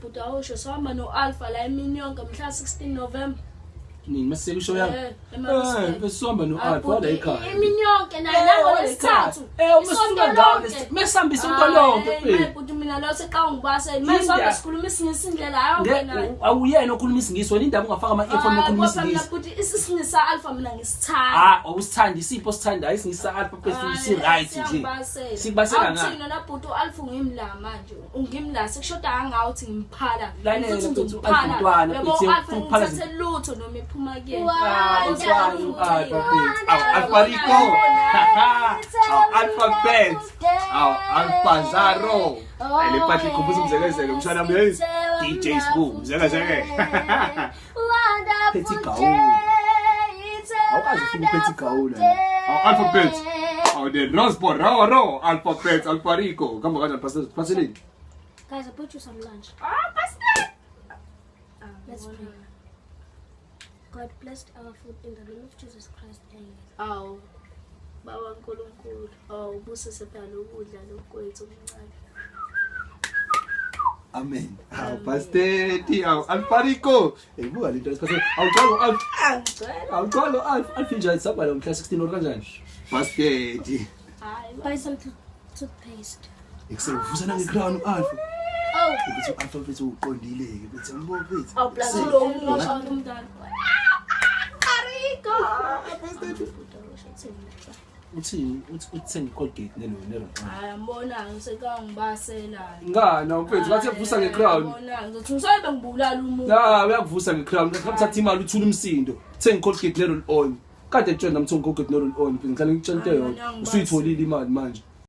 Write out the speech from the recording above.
bhuti awusho sihamba no-Alpha la emini yonke mhla 16 November. Nini masiseke ishow yami? Eh, eMaritzburg. Eh, besihamba Hayi, no-Alpha wala bhuti, ekhaya. Imini yonke naye Eh, nangolwesithathu. Eh, uma Isonto sisuka ngawo lonke. mesihamba isonto lonke. Hayi, mfethu. bhuti mina lo seqa ngibasele. Manje Yinda- sihamba sikhuluma isiNgisi indlela hayi Nge- awuyena okhuluma isiNgisi wena indaba ungafaka ama-earphone okhuluma Hayi, mina isiNgisi. bhuti isiNgisi sa-Alpha mina ngisithanda. Ah, awusithandi isipho osithandayo isiNgisi sa-Alpha mfethu si-right nje. Sikubasela ngani? Awuthini na bhuti u-Alpha ungimla manje. Ungimla sekushoda kangawo ukuthi ngimphala. Lalela, Futhi mfethu, ngizomphala. u-Alpha umntwana, Yabo, mfethu, u-Alpha uphala ngithathe lutho noma ephuma kuyena. Ah, umntwana u-Alpha mfethu. Awu Alpha Rico. Awu Alphabet. Awu Alpha Zaro. Hayi le mpahla ikhumbuza umzekezeke mshana wami hey. DJ Sbu umzekezeke. Phethe igawula. Awukaze ufike uphethe igawula. Awu Alphabet. Awu the Rosbo Ro Ro Alphabet Alpha Rico. Kamba kanjani pastor pastor Guys, I bought you some lunch. Ah, pastor. Let's pray. God blessed our food in the name of Jesus Christ. Amen. Awu. Baba uNkulunkulu, awu ubusise phela lokudla lokwethu okuncane. Amen. Awu Pastor awu Alpha Rico. Hey, buka lento pastor. Awuqala u-Alpha. Angicela. Awuqala u-Alpha. Alpha injani sihamba lo mhla 16 or kanjani? Pastor Hayi. Buy some toothpaste. Ekuseni uvusa nange-crown u-Alpha. Oh, Ukuthi u-Alpha mfethu uqondile-ke mfethu angibona mfethu. Awu plus lo umuntu omdala. Ariko. Uthini? Uthi uthenga i-Colgate nelo nelo. Hayi ambona ngisekangibasela. Ngani mfethu ngathi uyakuvusa nge-crown. Ngibona ngizothi ngisobe ngibulala umuntu. La uyakuvusa nge-crown. Ngithatha imali uthula umsindo. Thenga i-Colgate ne-roll on. Kade ngitshela namthenga i-Colgate ne-roll on. Mfethu ngihlale ngikutshela into eyodwa. Usuyitholile imali manje.